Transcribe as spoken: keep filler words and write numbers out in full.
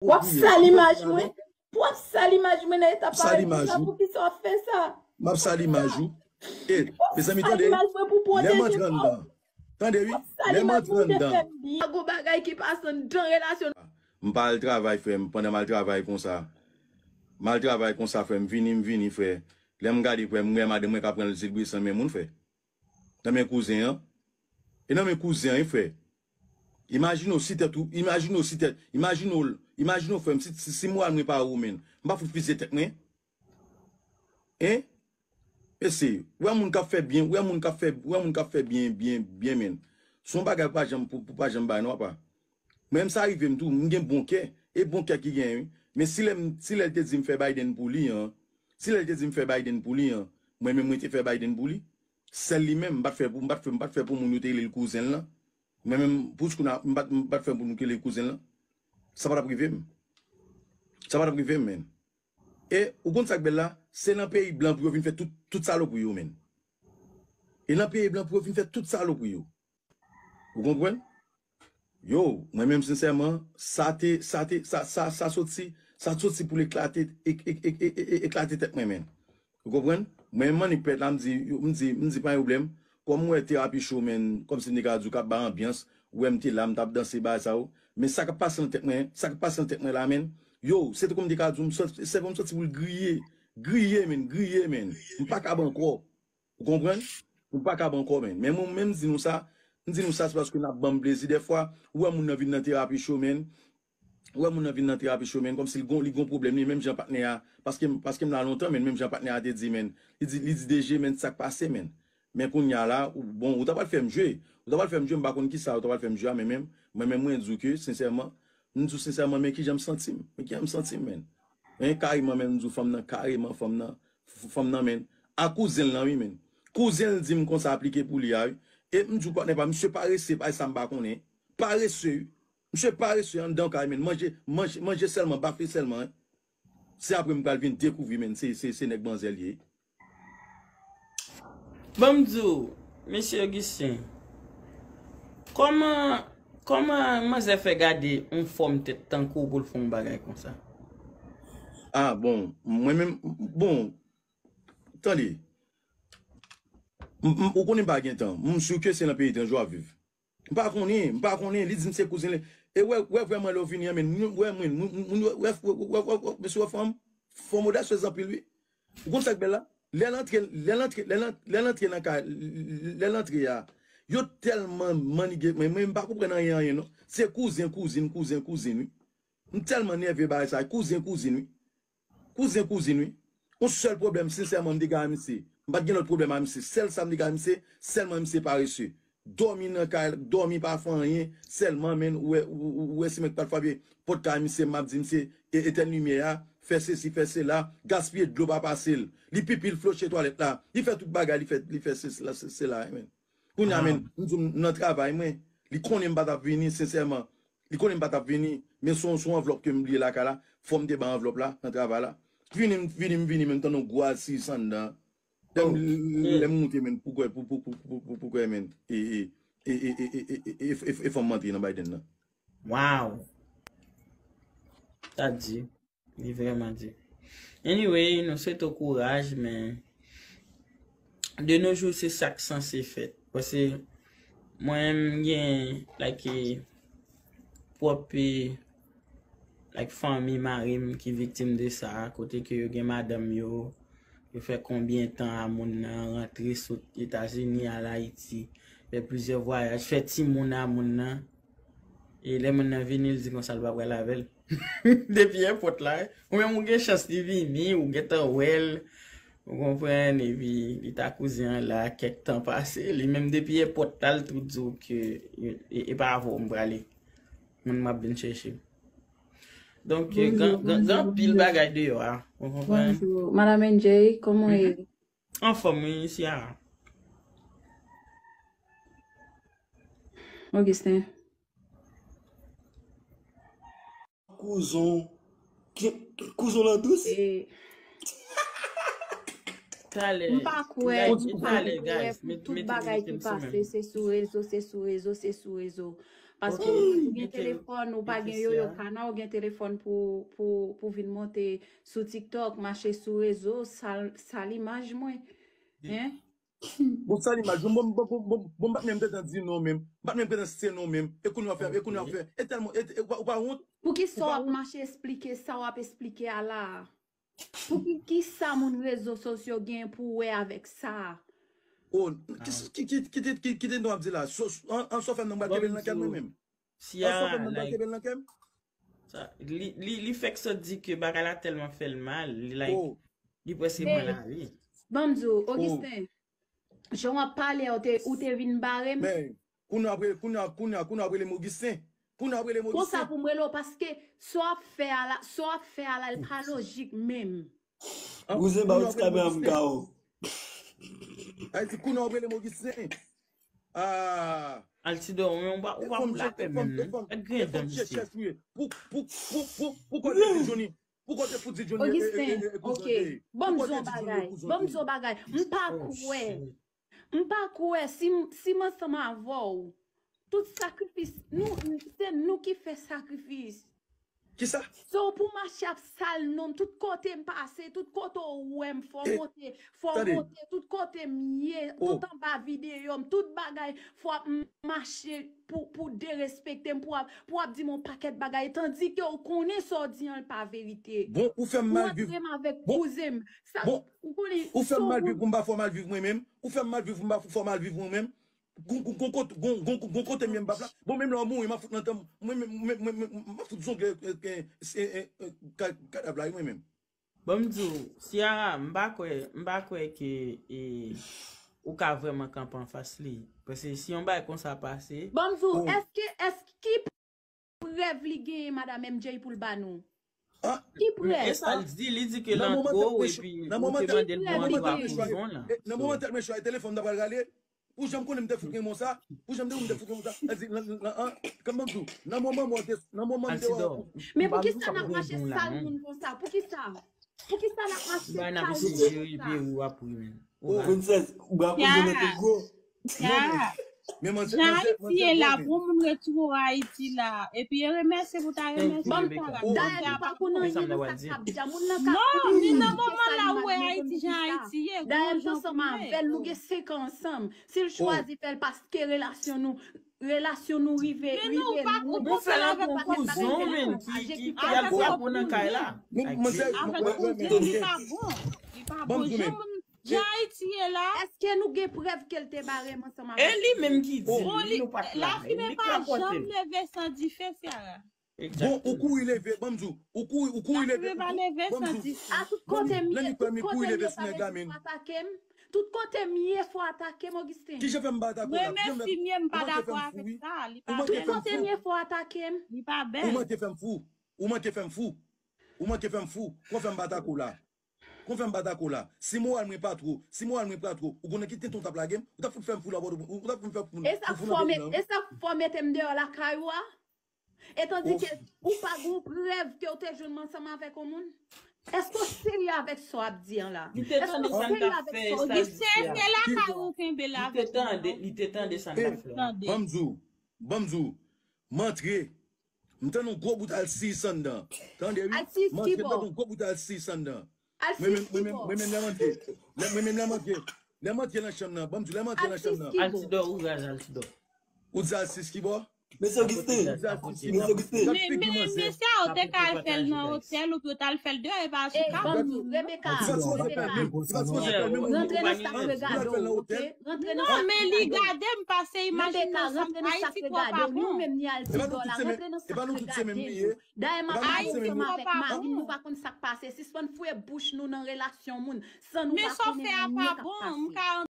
W ap sal imaj mwen. W ap sal imaj mwen nan eta parèy konsa. Poukisa w ap fè sa? M ap sal imaj ou. E, mezanmi, tande, lè m antre anndan, tande wi, lè m antre anndan, pa gon bagay ki pase anndan relasyon. M pa al travay, frè m, pandan m al travay konsa. M al travay konsa, frè m, vini, m vini, frè. Lè m gade, frè m, m wè madanm mwen ka pran l zil bwis nan men moun, frè. Nan men kouzen an. E nan men kouzen an, wi, frè. Imajine w si tèt ou, imajine w si tèt, imajine w, imajine w, frè m, si, si, si moral mwen pa ou, menn. M pa fout fizye tèt mwen. Hein? Mesye, wè moun k ap fè byen, wè moun k ap fè, wè moun k ap fè byen, byen, byen, menn. Se yon bagay pou pa janm, pou, pou pa janm bay, non, papa. Mwen menm sa rive m tou, m gen bon kè, e bon kè ki genyen, wi. Men si lè m, si lè l te di m fè Biden pou li an, si lè l te di m fè Biden pou li an, mwen menm mwen te fè Biden pou li. Sèl li menm, m pa t fè pou, m pa t fè, m pa t fè pou moun yo te rele l kouzen l lan. Mwen menm, pou kounye a, m pa t, m pa t fè pou moun ki rele l kouzen l lan. Sa pa t ap rive m. Sa pa t ap rive m, menn. E ou konn sa k bèl la? Se nan peyi blan pou yo vin fè tout, tout salopri yo, menn. E nan peyi blan pou yo vin fè tout salopri yo. Ou konprann? Yo, mwen menm sensèman, sa te, sa te, sa, sa, sa soti, sa soti pou l eklate, ek-, ek-, ek-, ek-, ek-, eklate tèt mwen, menn. Ou konprann? Mwen menm annik pèt la, m di, m di, m di pa gen pwoblèm. Kòm m wè terapi cho, menn, kòmsi m te ka di w k ap bay anbyans, ou wè m te la, m t ap danse bagay sa yo. Men sa k ap pase nan tèt mwen, sa k ap pase nan tèt mwen la, menn. Yo, se tankou m te ka di w, m sòt, sèvo m sòti pou l griye. Griye, menn, griye, menn. M pa kab ankò. Ou konprann? M pa kab ankò, menn. Men mwen menm, m di nou sa, m di nou sa, se paske n ap ban m plezi. Dèfwa, ou wè moun nan vin nan terapi cho, menn. Ou wè moun nan vin nan terapi cho, menn, kòmsi li gon, li gon pwoblèm, li menm jan patnè a. Paske, paske m la lontan, menn, menm jan patnè a te di, menn. Li di, li di D G, menn, sa k pase, menn. Men kounye a la, ou, bon, ou ta pral fè m jwe. Ou ta pral fè m jwe, m pa konn kisa ou ta pral fè m jwe a, men menm, mwen menm, mwen di w ke, sensèman, m di w sensèman, men kijan m santi m. Men kijan m santi m, menn. Men kareman, menn, m di w fanm nan, kareman, fanm nan, f-, fanm nan, menn. A kouzen l lan, wi, menn. Kouzen l di m konsa aplike pou li a, wi. E m di w, patnè pa m, misye parese, pa sa m pa konnen. Parese, wi. Misye parese anndan kay, menn. Manje, manje, manje sèlman, bafe sèlman, wi. Se apre m pral vin dekouvri, menn, se, se, se nèg manzè l ye. Ban m di w, mesye Augustin, kòman, kòman manzè fè gade yon fòm tèt tankou w pou l fè yon bagay konsa? Ah, bon, mwen menm, bon, tande. M, m, ou konnen m pa gen tan. M si ke se nan peyi etranj w ap viv. M pa konnen, m pa konnen, li di m se kouzen li. E wè, wè vrèman lè w vini an, men, nou, wè mwen, nou, nou, nou, wè, wè, mesye wè fanm, fanm odasyèz anpil, wi. Ou konn sa k bèl la? Lè l antre, lè l antre, lè l an-, lè l antre nan kay, lè l antre a, yo tèlman mannige, men mwen, m pa konprann anyen, anyen, non. Se kouzen, kouzin, kouzen, kouzin, wi. M tèlman nève bagay sa, kouzen, kouzin, wi. Kouzen, kouzin, wi. Yon sèl pwoblèm, sensèman, m te gen a misye. M pa t gen lòt pwoblèm a misye. Sèl sa m te gen a misye, sèlman misye parese. Dòmi nan kay, dòmi pa fè anyen, sèlman, menn, ou wè, ou, ou, ou wè si mwen t pral frape pòt kay misye, m ap di misye, e, etèn limyè a, fè sesi, fè sela, gaspiye dlo pa pase l. Li pipi, l floche twalèt la, li fè tout bagay, li fè, li fè sesi la, se, sela, menn. Kounye a, menn, m di w, m nan travay mwen. Li konnen m pa t ap vini, sensèman. Li konnen m pa t ap vini, men se yon, se yon anvlòp ke m bliye lakay la. Fò m te bay anvlòp la, nan travay la. Vini, m vini, m vini, menm tann yon gwo asis anndan. Lè m, lè m moute, menn, pou kwè, pou, pou kwè, menn. E, e, e fò m antre nan Biden nan. Wow! Sa di. Li vrèman di. Anyway, nou swete w kouraj, men de nos jours, se sa k sanse fèt. Paske mwen, m gen, like, pwòp, like, fanmi mari m ki viktim de sa, kote ke yo gen madanm yo, yo fè konbyen tan a moun nan, rantre sot Etazini, al Ayiti, fè plizyè vwayaj, fè timoun a moun nan. E lè moun nan vini, l di konsa l pa pral avè l. Depi èpòt la, ou menm ou gen chans li vini, ou gentan wè l, ou konprann, epi li ta kouzen an la, kèk tan pase, li menm depi èpòt la, l tou di w ke e, e, e pa avè w m prale. Moun m ap vin chèche. Donk, gen, gen, gen anpil bagay deyò a, ou konprann? Bonjou, Madame N J, kòman w ye? Anfòm, wi, isi a. Augustin. Kouzon. Ki, kouzon lan dous? E, talè. M pa kwè, m pa kwè pou tout bagay ki pase, se sou rezo, se sou rezo, se sou rezo. Paske ou gen telefòn, ou pa gen Yoyo Kana, ou gen telefòn pou, pou, pou vin monte sou TikTok, mache sou rezo, sal, sal imaj mwen. Hein? Bon, sal imaj mwen, bon, bon, bon, bon, bon, m pa t menm gentan di non menm. M pa t menm gentan site non menm. E kounye a w ap fè, e kounye a w ap fè. E tèlman, e, e, ou pa, ou pa wont? Poukisa w ap mache esplike sa w ap esplike a la a? Pou ki, ki sa moun rezo sosyo gen pou wè avèk sa? Oh, ki, ki, ki, ki, ki, ki te nou ap di la? So, an, an sa w fè m nan m pral kenbe l nan kè m mwen menm. An sa w fè m nan m pral kenbe l nan kè m? Sa, li, li, li fèk sot di ke bagay la tèlman fè l mal, li like, li prèske pran lavi. Ban m di w, Augustin, jan w ap pale a, ou te, ou te vin bare m. Men, kounye a, kounye a, kounye a, kounye a, w ap rele m Augustin. Kounye a, w ap rele m Augustin. Konsa pou m rele w, paske sa w ap fè a la, sa w ap fè a la, li pa lojik menm. Bouzen ba yon ti kamera m ka w. Ay, di kounye a, w ap rele m Augustin. Ah. Altidor, men ou pa, ou pa pou lapè menm non. Gad griyen dan misye. Pou, pou, pou, pou, pou kote ti Johnny. Pou kote pou ti Johnny. Augustin, ok. Ban m di w yon bagay. Ban m di w yon bagay. M pa kwè. M pa kwè si, si m ansanm avè w, tout sakrifis, nou, se nou ki fè sakrifis. Kisa? So, pou mache ap sal non m, tout kote m pase, tout kote w wè m, fò w monte, fò w monte, tout kote m ye, tout anba videyo m, tout bagay, fò ap mache pou, pou derespekte m, pou ap, pou ap di m yon pakèt bagay, tandike w konnen sa w di an l pa verite. Bon, ou fè m mal viv. Ou antre m avèk kouzen m. Sa, ou konnen, ou fè m mal viv, pou m pa fè w mal viv mwen menm. Ou fè m mal viv, pou m pa fè w mal viv mwen menm. Gon, gon, gon, gon, gon, gon kote m ye m p ap la. Bon, menm lè w mouri, m ap fout nan tanm. Mwen, mwen, mwen, mwen, mwen, m ap fout zongle kadav la, wi, mwen menm. Ban m di w, Ciara, m pa kwè, m pa kwè ke e, ou ka vrèman kanpe anfas li. Paske si yon bagay konsa pase. Ban m di w, èske, èske ki prèv li genyen, madan M J, pou l ba nou? Ki prèv? E sa l di, li di ke l antwo epi ou te mande l pou antwo a prizon la. Nan moman tèt mwen chwazi telefòn nan pral rale. Ou janm konnen m te fout renmen w sa? Ou janm te wè m te fout renmen w sa? Èl di, nan, nan, an, kòman m di w? Nan moman mwen te, nan moman m te wè w. Men poukisa n ap mache sal moun konsa? Poukisa? Poukisa n ap mache sal moun konsa? Princess, ou bra koze nan te gwo. Jan Ayiti ye la, pou moun retounen Ayiti la. Epi e remèsye pou ta remèsye Tara. Dayè nou pa konn anyen nan sa k ap di a. Moun nan ka. Non, ni nan moman la ou wè Ayiti jan Ayiti ye. Dayè m t ansanm avè l, nou gen senk an ansanm. Si l chwazi fè l paske relasyon nou, relasyon nou rive, rive lwen. Bon, fè l avèk yon kouzon menm ki, ki, ki ap frape w nan kay la. Li pa bon. Li pa bon. Jan moun Jan Ayiti ye la. Èske nou gen prèv ke l te bare m ansanm avèk li? E li menm ki di l, nou pa t la, men li k rapòte l. Lafimen pa janm leve san dife, Ciara. Bon, ou kouri leve, ban m di w, ou kouri, ou kouri leve, ban m di w. A tout kote m ye, tout kote m ye, pa vle di pou atake m. Tout kote m ye, fò atake m, Augustin. Kijan fè m pa atake w la? Mwen menm fimye m pa dakò avèk sa. Li pa bèl. Tout kote m ye, fò atake m. Li pa bèl. Ou manke fè m fou. Ou manke fè m fou. Ou manke fè m fou. Kon fè m pa atake w la. Kon fè m pa dakò la. Si moral mwen pa two, si moral mwen pa two, ou konnen ki tenten w t ap lage m? Ou t ap fout fè m fou la, ou t ap fout fè m fou nan peyi an. E sa k fè w mete m deyò lakay ou a? E tandike ou pa gen yon prèv ke w te jwenn m ansanm avèk yon moun? Èske w serye avèk sa w ap di an la? Èske w serye avèk sa w ap di? Ougisten, se lakay ou kenbe l avèk mwen. Li te tande sa m t ap fè a. Ban m di w, ban m di w, m antre. M tande yon gwo bout alsis anndan. Tande wi. Alsis ki bò? M tande yon gwo bout alsis anndan. Alsis ki bò? Mwen menm, mwen menm, mwen menm lè m antre. Lè, mwen menm lè m antre. Lè m antre nan chanm nan. Ban m di w, lè m antre nan chanm nan. Alsis ki bò? Altidor, ou raz Altidor. Ou di alsis ki bò? Mesye Augustin, mesye Augustin. Men, men, men sa yo te ka al fè l nan otèl oubyen yo t al fè l deyò, e pa sou kay. Rebecca, Rebecca, rantre nan sa k regade w, oke? Rantre nan sa k regade w. Non, men li gade m pase imajine nan sa Ayiti twò pa bon. Nou menm ni al di dola, rantre nan sa k regade nou. Dayè m ap pale ansanm avèk mari m, nou pa konn sa k pase. Sispann fouye bouch nou nan relasyon moun san nou pa konnen anyen k ap pase.